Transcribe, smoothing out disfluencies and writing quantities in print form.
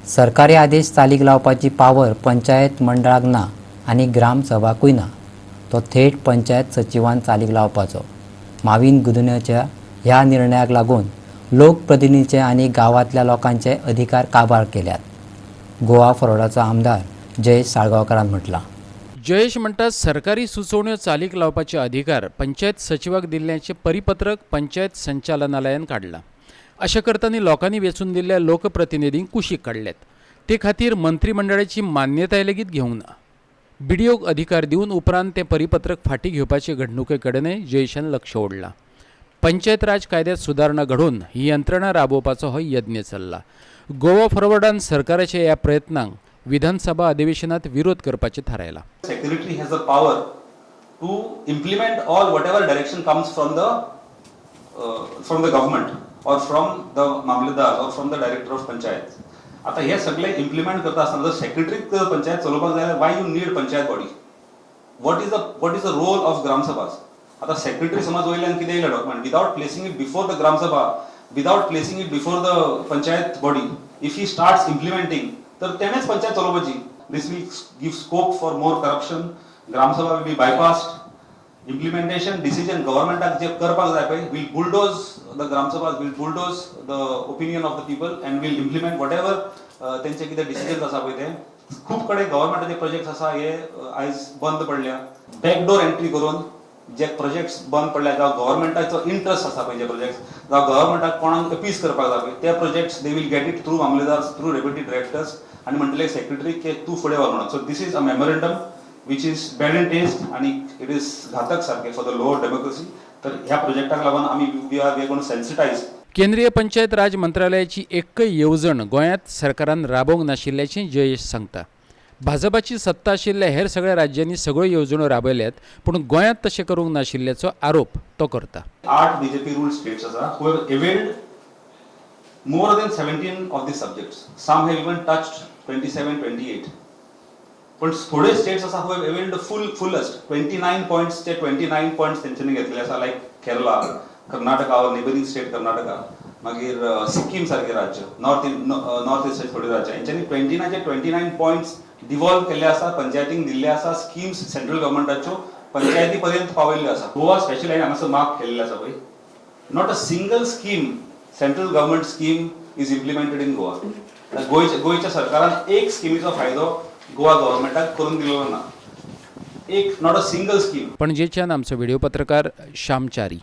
सरकारी आदेश चालीक लावपाची पावर पंचायत मंडळाक ना आनी ग्रामसभाकूय ना. तो थेट पंचायत सचिवान चालीक लावपाचो. माविन गुदिन्होच्या ह्या निर्णयाक लागून लोकप्रतिनिधीचे आनी गांवांतल्या लोकांचे अधिकार काबार केल्यात, गोवा फॉरवर्डाचो आमदार जयेश साळगांवकारान म्हटलां. जयेश म्हणटा, सरकारी सुचोवण्यो चालीक लावपाचे अधिकार पंचायत सचिवाक दिल्ल्याचें परिपत्रक पंचायत संचालनालयान काडलां. अशें करतना लोकांनी वेंचून दिल्ल्या लोकप्रतिनिधींक कुशीक काडल्यात. ते खातीर मंत्रीमंडळाची मान्यताय लेगीत घेवंक ना. बीडीओक अधिकार दिवन उपरांत तें परिपत्रक फाटीं घेवपाचे घडणुके कडेनय जयेशान लक्ष ओडलां. पंचायत राज कायद्यात सुदारणा घडोवन ही यंत्रणा राबोवपाचो हो यत्न चल्ला. गोवा फॉरवर्डान सरकाराच्या ह्या प्रयत्नांक विधानसभा अधिवेशनात विरोध करपाचें थारायलां. Secretary has the power to implement all whatever direction comes from the government or from the mamlatdar or from the director of panchayat. आता हे सगळे इम्प्लिमेंट करता आसतना जर सेक्रेटरीक पंचायत चलोवपाक जाय, why you need panchayat body? What is the role of gramsabhas? आता secretary समज वयल्यान कितें येयलें document, without placing it before the gramsabha, without placing it before the panchayat body, if he starts implementing, तर तेणेच panchayat चलोवपाची. This will give scope for more corruption. Gramsabha will be bypassed. Implementation decision गव्हर्मेंटाक जे करपाक जाय पळय, will bulldoze the gramsabha, will bulldoze the opinion of the people and will implement whatever तेंचे कितें decisions आसा पळय ते. खूब कडेन गव्हर्मेंटाचे प्रोजेक्ट्स आसा हे आयज बंद पडल्या. बॅकडोर एंट्री करून जे प्रोजेक्ट्स बंद पडल्या, जावं गव्हर्मेंटाचो इंट्रस्ट आसा पळय जे प्रोजेक्ट्स, जावं गव्हर्मेंटाक कोणाक अपीज करपाक जाय पळय ते projects, they will get it through mamlatdar, through deputy directors आनी म्हणटले सेक्रेटरी की तूं फुडें व्हर म्हणून. So this is a memorandum which is bad in taste आनी it is घातक सारकें फॉर the lower democracy. तर ह्या प्रोजेक्टाक लागून आमी we are gonna sensitize. केंद्रीय पंचायत राज मंत्रालयाची एक्कय येवजण गोंयांत सरकारान राबोवंक नाशिल्ल्याचें जयेश सांगता. भाजपाची सत्ता आशिल्ल्या हेर सगळ्या राज्यांनी सगळ्यो येवजण्यो राबयल्यात, पूण गोंयांत तशें करूंक नाशिल्ल्याचो आरोप तो करता. आठ बीजेपी रूल्ड स्टेट्स आसा who have availed more than 17 of the subjects. Some have even touched 27, 28. पण थोडे स्टेट्स आसा who have availed fullest 29 points. ते 29 पॉयंट्स तेंच्यांनी घेतलेले आसा, लायक Kerala, Karnataka, our neighbouring state Karnataka, मागीर सिक्कीम सारखे राज्य, नॉर्थ ईस्टाचे थोडे राज्य, हेंच्यांनी ट्वेंटी नायनचे 29 पॉयंट्स डिवॉल्व केल्ले आसा, पंचायतींक दिल्ले आसा, स्किम्स सेंट्रल गव्हर्मेंटाच्यो पंचायती पर्यंत पावयल्ल्यो आसा. गोवा स्पेशली हांगासर मार्क केल्ले आसा पळय, not a single scheme, central government scheme, is implemented in Goa. गोंयच्या सरकारान एक स्किमीचो फायदो गोवा गव्हर्मेंटाक करून दिलेलो ना. एक, not a single scheme. पणजेच्यान आमचो व्हिडिओ पत्रकार श्याम च्यारी.